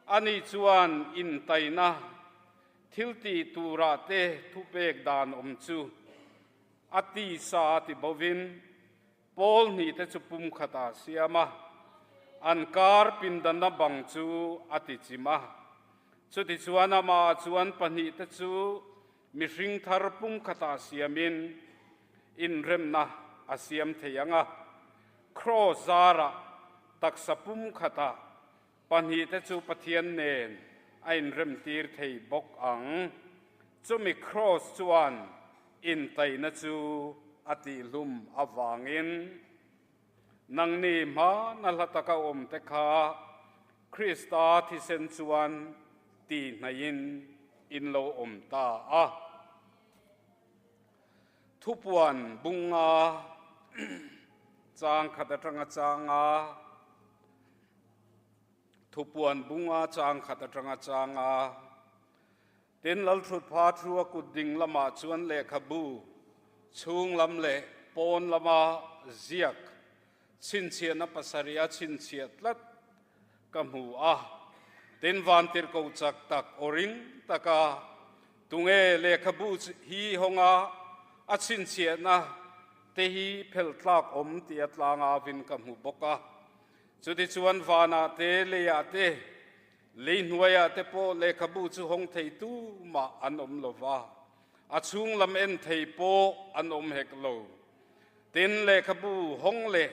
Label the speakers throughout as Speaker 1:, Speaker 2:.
Speaker 1: Ani chuan intaina thil tih turah te thupek dan awm chu a tisa a ti bovin pawl hnih te chu pumkhatah a siam a, an kar pindanna bang chu a ti chim a. Chutichuan amah chuan pahnihte chu mihring thar pumkhatah siamin inremna a siam thei ang a, Kraws zarah taksa pumkhatah pahnihte chu Pathian nen a inremtir thei bawk ang. Chumi kraws chuan intaina chu a tihhlum avangin nangni hmana hla taka awmte kha Krista thisen chuan tihnaihin in lo awm ta a. Thupuan bunga chang khat atanga changa Thupuan bunga chang khat atanga changa Tin, Lalthutpha thu a kut ding lamah chuan lehkhabu chhung lam leh pawn lama ziak chhinchhiahna pasarih a chhinchhiah tlat ka hmu a. Tin, vantirhkoh chak tak aw ring taka tunge lehkhabu hi hawnga a chhinchhiahna te hi phelh tlak awm tih a tlangavin ka hmu bawk a. Chutichuan vanah te, leiah te, Lei hnuaiah te pawh lehkhabu chu hawng thei tu mah an awm lo va, a chhung lam en thei pawh an awm hek lo. Tin, lehkhabu hawng leh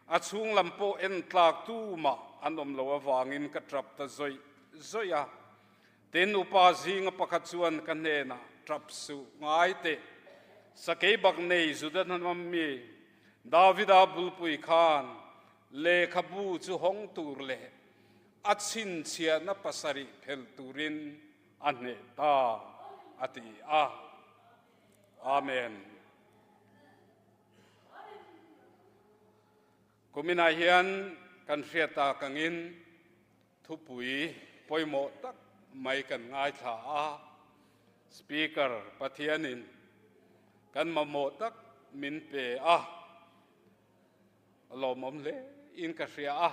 Speaker 1: a chhung lam pawh en tlak tu mah an awm lo avangin ka tap ta zawih zawih a. Tin, upa zinga pakhat chuan ka hnenah, Tap suh, ngai teh, sakeibak nei Juda hnam mi Davida bulpui khan lehkhabu chu hawng tur leh A chhinchhiahna pasarih phelh turin a hneh ta, a ti a. Amen. Kuminah hian kan hriat tak angin thupui pawimawh tak mai kan ngaithla a, Speaker Pathianin kan mamawh tak min pe a, a lawmawm hle in ka hria a.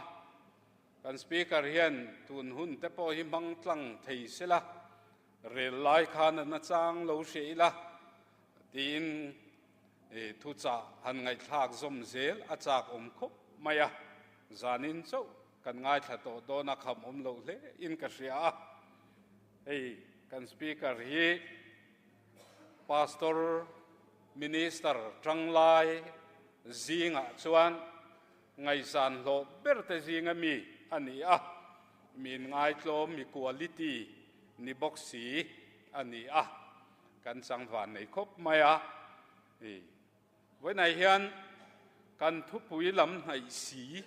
Speaker 1: Kan Speaker hian tun hun te pawh hi hmang tlang thei sela, rel lai khan a nachang lo hria ila tiin thuchah han ngaihthlak zawm zel a chak awm khawp mai a. Zanin chauh kan ngaithla tawh dawn a kham awm loh hle in ka hria a. Hei kan Speaker hi Pastor Minister tanglai zingah chuan Ngaihsan hlawh ber te zinga mi a ni a, mi inngaitlawm, mi quality ni bawk si a ni a, kan changvan nei khawp mai a. I vawiinah hian kan thupui lam hnaih si,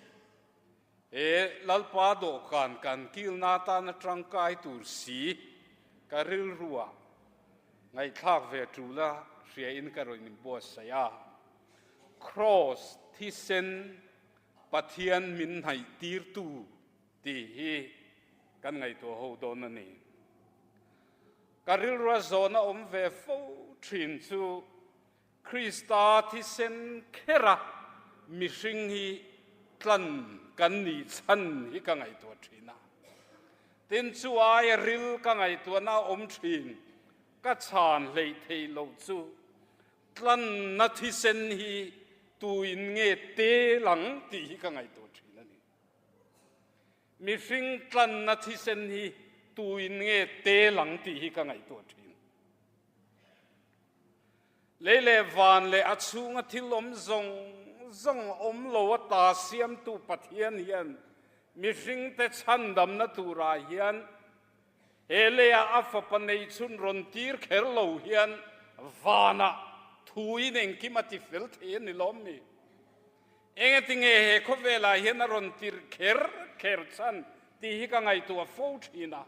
Speaker 1: he Lalpa dawhkan kan kilna atana tangkai tur si ka rilruah ngaihthlak ve tula hriain ka rawn inbuatsaih a. Kraws thisen Pathian min hnaihtirtu tih hi kan ngaihtuah ho dawn a ni. Ka rilrua zawhna awm ve fo thin chu Krista thisen khera mihring hi tlan kan nih chhan hi ka ngaihtuah thin a. Tin, chu aia ril ka ngaihtuahna awm thin ka chhan hleih theih loh chu Tlanna thisen hi tuin nge tel ang tih hi ka ngaihtuah thin a ni. Mihring tlanna thisen hi tuin nge tel ang tih hi ka ngaihtuah thin. Lei leh van leh a chhunga thil awm zawng zawng awm lo ata siamtu Pathian hian mihringte chhandamna turah hian He leiah a fapa neichhun rawn tir kher lo hian vanah thuin engkim a ti fel thei a ni lawm mi? Engatinge he khawvelah hian a rawn tir kher kher chhan tih hi ka ngaihtuah fo thin a.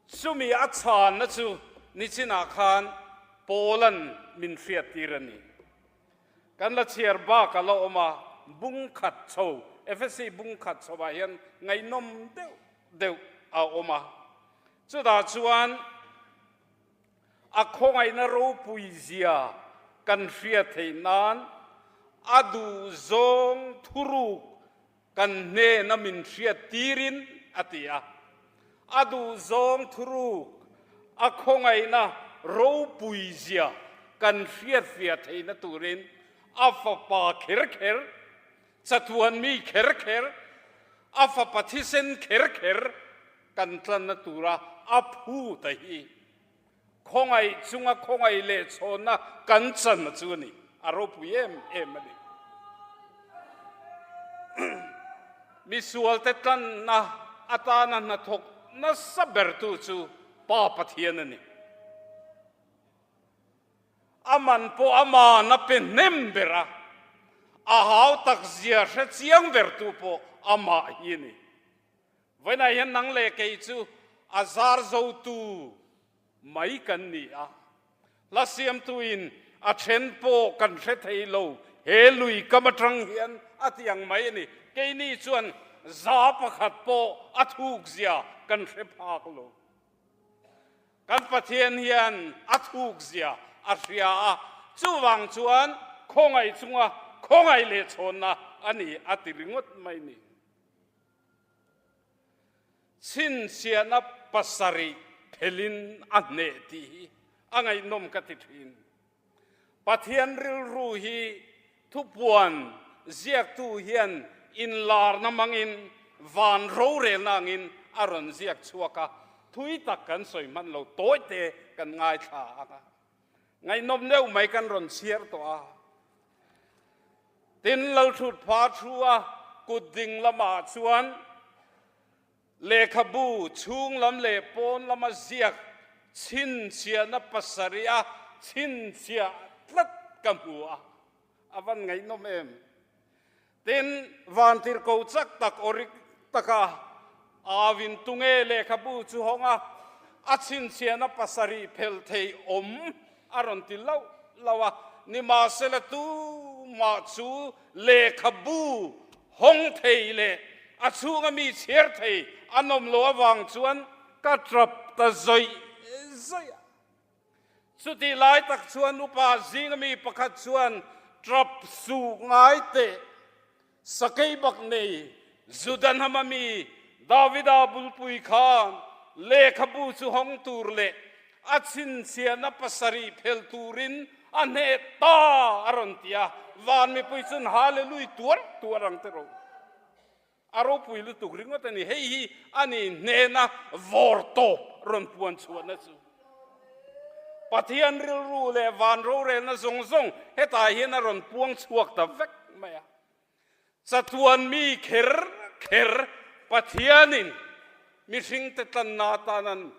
Speaker 1: Chumi a chhanna chu nichinah khan Paula'n min hriattir a ni. Kan la chhiar bak a la awm a, bung khat chho, Efesi bung khat chhovah hian ngaihnawm deuh deuh a awm a. Chutah chuan a khawngaihna ropui zia kan hriat theih nan a duhzawng thuruk kan hnena min hriat tirin a ti a. A duhzawng thuruk, a khawngaihna ropuizia kan hriatfiah theihna turin a fapa kher kher, chatuan mi kher kher, a fapa thisen kher kher kan tlanna tura a phut a hi khawngaih chunga khawngaih leh chhawnna kan chan chu a ni. A ropui em em a ni. Misualte tlanna atana hnathawk nasa bertu chu Pa Pathian a ni. A man pawh aman a pe hnem ber a, a hau tak zia hre chiang bertu pawh amah hi a ni. Vawiinah hian nang leh kei chu a zar zotu mai kan ni a, hla siamtuin a then pawh kan hre thei lo, he lui kam atang hian a ti ang mai a ni. Keini chuan za pakhat pawh a thuk zia kan hre phak lo. Kan Pathian hian a thuk zia a hria a, chuvang chuan khawngaih chunga khawngaih leh chhawnna a ni a ti ringawt mai ni. Chhinchhiahna pasarih phelin a hneh tih hi a ngaihnawm ka ti thin. Pathian rilru hi thupuan ziaktu hian inlarna hmangin van rorelna angin a rawn ziak chhuak a, thui tak kan sawi hman lo tawi te kan ngaithla ang a. Ngaihnawm deuh mai kan rawn chhiar tawh a. Tin, Lalthutpha thu a kut ding lamah chuan lehkhabu chhung lam leh pawn lama ziak chhinchhiahna pasarih a chhinchhiah tlat ka hmu a, a van ngaihnawm em? Tin, vantirhko chak tak awrik taka awin tunge lehkhabu chu hawng a, a chhinchhiahna pasarih phelh thei awm a rawn ti lauh lauh a, nimahsela tumah chu lehkhabu hawng thei leh a chhunga mi chhiar thei an awm loh avang chuan ka tap ta zawih zawih a. Chutih lai tak chuan upa zinga mi pakhat chuan tap suh ngai teh Sakei bak nei Juda hnama mi Davida bulpui khan lehkhabu chu hawng tur leh a chhinchhiahna pasarih phel turin a hneh ta a rawn ti a, van mipui chuan Hallelui tuar tuar ang tiraw. A ropui lutuk ringawt a ni. Hei hi a ni hnena vawr tawp rawn puan chhuahna chu. Pathian rilru leh van rorelna zawng zawng hetah hian a rawn puang chhuak ta vek mai a. Chatuan mi kher kher Pathianin mihringte tlanna atan an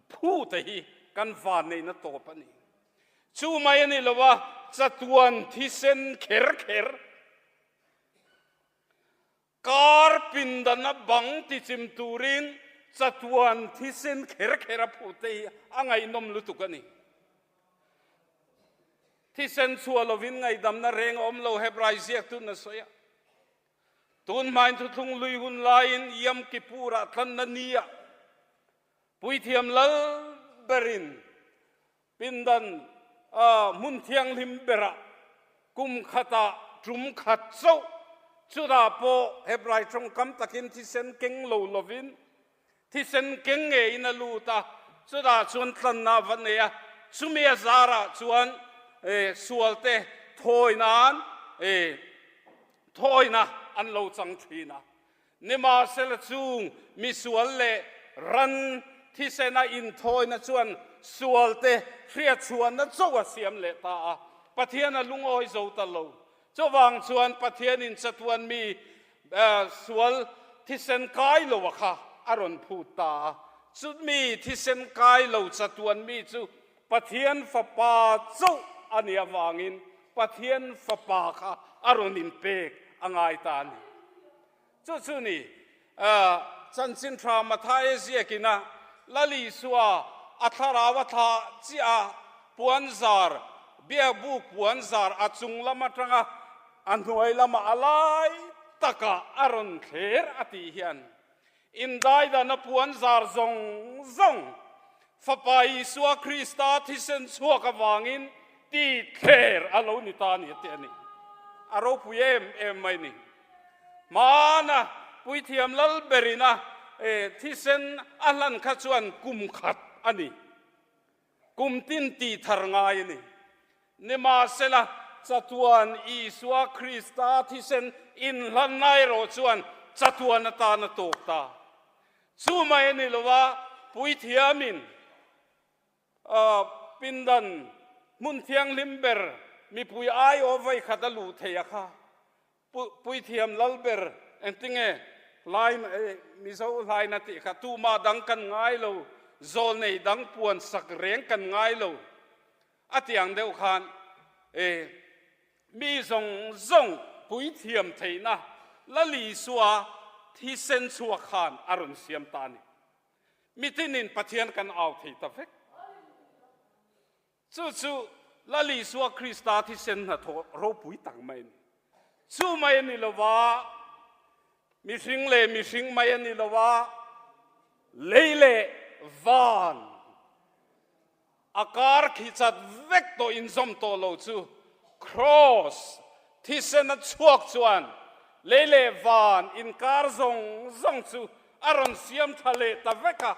Speaker 1: phute hi kan vanneihna tawp a ni. Chu mai a ni lo a, chatuan thisen kher kher Kar pindana bang tichim turin chatuan thisen kher kher a phut te hi a ngaihnawm lutuk a ni. Thisen chhuah lovin ngaihdamna reng a awm lo Hebrai ziaktun a sawi a. Tun hmain thuthlung lui hun laiin Yom Kippur-ah tlanna nia puithiam lal berin Pindan hmun thianghlim berah kum khatah tum khat chauh, chutah pawh Hebrai tawngkam takin thisen keng lo lovin thisen keng ngeiin a lut a, chutah chuan tlanna a va nei a, chumi a zarah chuan sualte thawi nan thawina an lo chang thin a. Nimahsela chung misual leh ran thisena inthawina chuan sualte hriatchhuahna chauh a siam leh ta a, Pathian a lungawi zo ta lo. Chuvang chuan Pathianin chatuan mi sual thisen kai lo a kha a rawn phut ta a. Chumi thisen kai lo chatuan mi chu Pathian Fapa chauh a nih avangin Pathian Fapa kha a rawn inpek a ngai ta a ni. Chu chu ni, chanchin tha Mathaia ziakina Lal Isua a thlarau a thlah chiah a, puanzar, biakbuk puanzar a chung lam atanga a hnuai lama a lai takah a rawn thler a tih hian Indaidana puanzar zawng zawng Fapa Isua Krista thisen chhuak avangin ti thler a lo ni ta a ni a ti a ni. A ropui em em mai ni. Hmana Puithiam Lalberina thisen a hlan kha chuan kum khat a ni. Kum tin tih thar ngai a ni. Nimahsela, chatuan Isua Krista thisen inhlanna erawh chuan chatuan atan a tawk ta. Chu mai a ni lo a, puithiamin pindan hmun thianghlim ber mipui aiawh vaikhat a luh theih a kha. Puithiam lal ber engtinge lai Mizo hlaina tih kha tumah dang kan ngai lo, zawlnei dang puan sak reng kan ngai lo a ti ang deuh khan e mi zawng zawng puithiam theihna Lal Isua thisen chhuak khan a rawn siam ta a ni. Mitinin Pathian kan au thei ta vek. Chu chu Lal Isua Krista thisen hnathawh ropui tak mai a ni. Chu mai a ni lo va, mihring leh mihring mai a ni lo va, lei leh van a kar khi chat vek tawh inzawm tawh lo chu Kraws thisen a chhuak chuan lei leh van inkar zawng zawng chu a rawn siam tha leh ta vek a.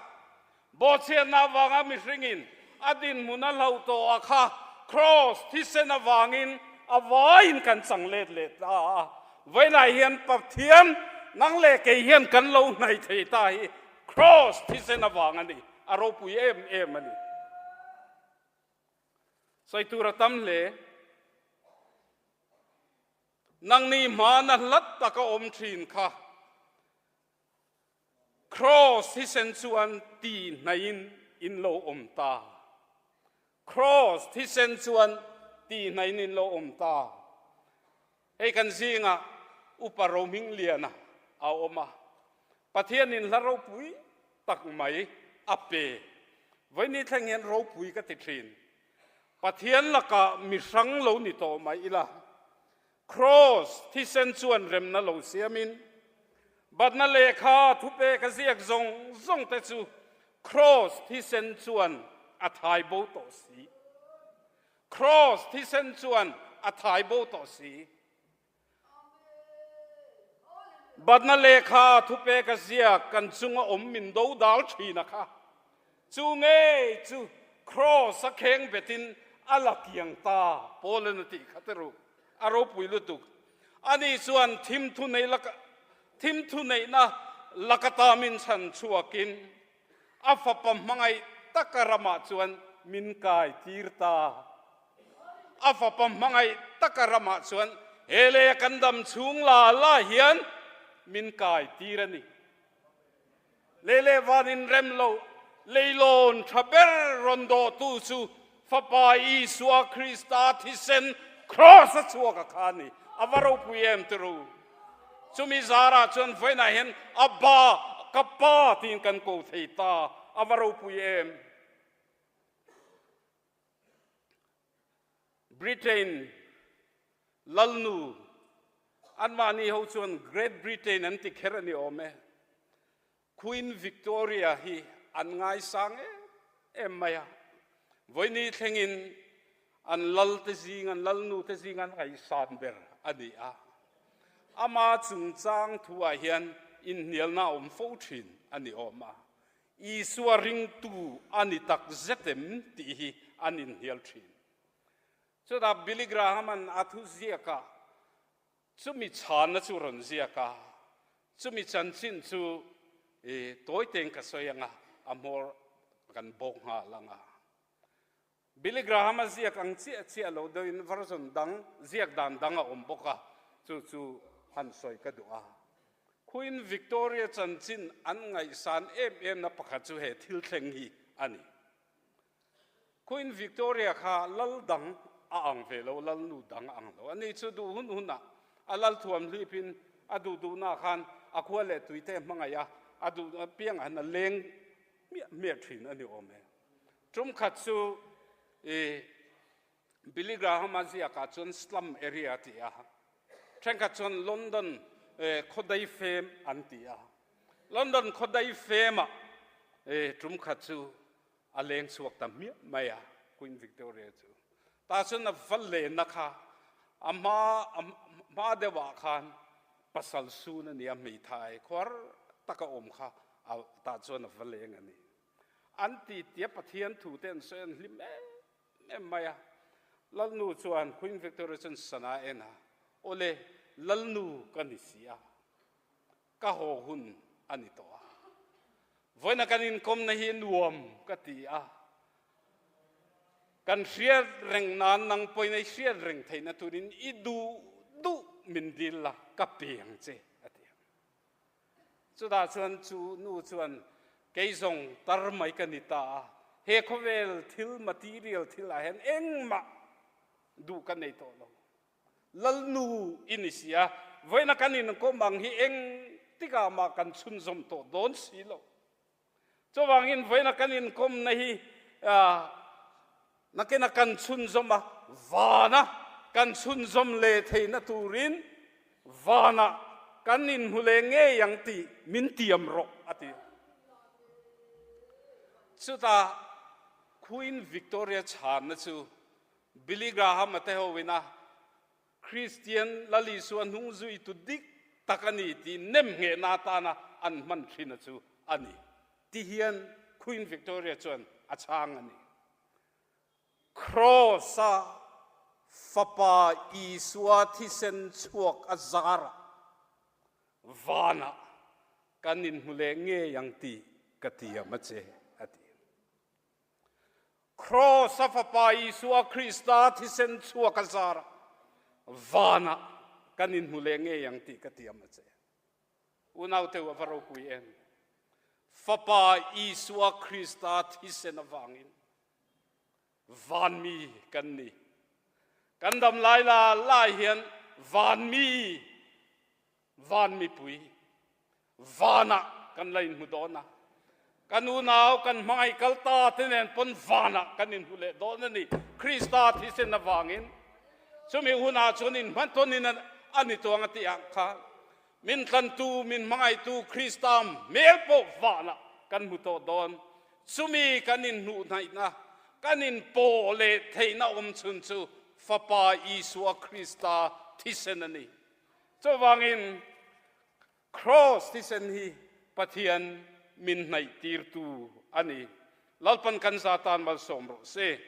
Speaker 1: Bawhchhiatna avanga mihringin a dinhmun a hlauh tawh a kha Kraws thisen avangin a vaiin kan chang let leh ta a. Vawiinah hian Pathian nang leh kei hian kan lo hnaih thei ta hi Kraws thisen avang a ni, a ropui em em a ni. Sawi tur a tam hle. Nangni hmana hlat taka awm thin kha Kraws thisen chuan ti hnaihin in lo awm ta. Kraws thisen chuan ti hnaihin in lo awm ta. Hei kan zingah Upa Rohmingliana a awm a, Pathianin hla ropui tak mai a pe. Vawiini thleng hian ropui ka ti thin. Pathian lakah mi hrang lo ni tawh mai ila. Kraws thisen chuan remna lo siamin, batna lehkha thupek a ziak zawng zawng te chu Kraws thisen chuan a thai bo tawh si. Kraws thisen chuan a thai bo tawh si. Batna lehkha thupek a ziak kan chunga awm min do dal thin a kha. Chu ngei chu Kraws a kheng betin a la kiang ta, Paul-a'n a tih kha te ru. A ropui lutuk. Ani chuan thim thu nei laka thim thu neihna laka ta min chhan chhuakin a fapa hmangaih taka ramah chuan min kai tir ta. A fapa hmangaih taka ramah chuan he leia kan dam chhung la la hian min kai tir a ni. Lei leh van inrem lo, leilawn tha ber rawn dawhtu chu Fapa Isua Krista thisen Kraws a chhuak a kha a ni. A va ropui em ti ru. Chumi zarah chuan vawiinah hian Abba, ka Pa tiin kan ko thei ta. A va ropui em. Britain Lalnu anmahni ho chuan Great Britain an ti kher a ni awm e. Queen Victoria hi an ngaisang em em mai a, vawiini thlengin an lal te zing, an lalnu te zing an ngaihsan ber a ni a. Ama chungchang thuah hian inhnialna a awm fo thin a ni awm a. Isua ringtu a ni tak zet em tih hi an inhnial thin. Chutah Billy Graham-a'n a thu ziakah chumi chhanna chu rawn ziak a, chumi chanchin chu tawi tein ka sawi ang a, a hmawr kan bawk nghal ang a. Billy Graham-a ziak ang chiah chiah lo deuhin version dang, ziak dan dang a awm bawk a, chu chu han sawi ka duh a. Queen Victoria chanchin an ngaihsan em emna pakhat chu he thil thleng hi a ni. Queen Victoria kha lal dang a ang ve lo, lal nu dang a ang lo. Ani chu duh hun hunah a lal thuam hlipin a duh duhnaah khan a khua leh tuite hmangaih a, a duh apiangah hian a leng hmiah hmiah thin a ni awm e. Tum khat chu i Billy Graham-a ziakah chuan slum area a ti a, thenkhat chuan London khawdai fem an ti a. London khawdai femah tum khat chu A leng chhuak ta hmiah mai a, Queen Victoria chu. Tah chuan a va lenna kha a hma a hma deuhah khan pasal sun a nia, hmeithai khuar taka awm kha A tah chuan a va leng a ni. An ti tia Pathian thu te an sawi an hlim em em mai a. Lalnu chuan Queen Victoria chuan sana a en a, Awle, Lalnu ka ni si a, ka haw hun a ni tawh a. Vawiina kan inkawmna hi nuam ka ti a, kan hriat reng nan nang pawhin i hriat reng theihna turin i duh duh min dil la, ka pe ang che, a ti a. Chutah chuan chu nu chuan, Kei zawng tar mai ka ni ta a, he khawvel thil material thil ah hian engmah duh ka nei tawh lo. Lalnu i ni si a, vawiina kan inkawm ang hi eng tikah mah kan chhunzawm tawh dawn si lo. Chuvangin vawiina kan inkawmna hi nakina kan chhunzawm a, vana kan chhunzawm leh theihna turin vanah kan inhmu leh ngei ang tih min tiam rawh, a ti. Chutah Queen Victoria chhanna chu Billy Graham-a te hoin a Kristian Lal Isua hnung zuitu dik tak a ni tih nemnghehna atana an hman thin a chu a ni ti hian Queen Victoria chuan a chhang a ni. Kraws-a Fapa Isua thisen chhuak a zarah vanah kan inhmu leh ngei ang tih ka tiam a che, a ti. Kraws a Fapa Isua Krista thisen chhuak a zar a, vanah kan inhmu leh ngei ang tih ka tiam a che. Unauteu a va ropui em? Fapa Isua Krista thisen avangin vanmi kan ni. Kan dam lai la lai hian vanmi, van mipui, Vanah kan la inhmu dawn a, kan unau kan hmangaih kal ta te nen pawn vanah kan inhmu leh dawn a ni. Krista thisen avangin chumi hunah chuan inhmatawnin a ni tuang a tih ang kha min tlantu, min hmangaihtu Krista hmel pawh vanah kan hmu tawh dawn. Chumi kan inhnuh hnaihna, kan inpawh leh theihna awm chhun chu Fapa Isua Krista thisen a ni. Chuvangin Kraws thisen hi Pathian min hnaihtirtu a ni. Lalpan kan za tan malsawm rawh se.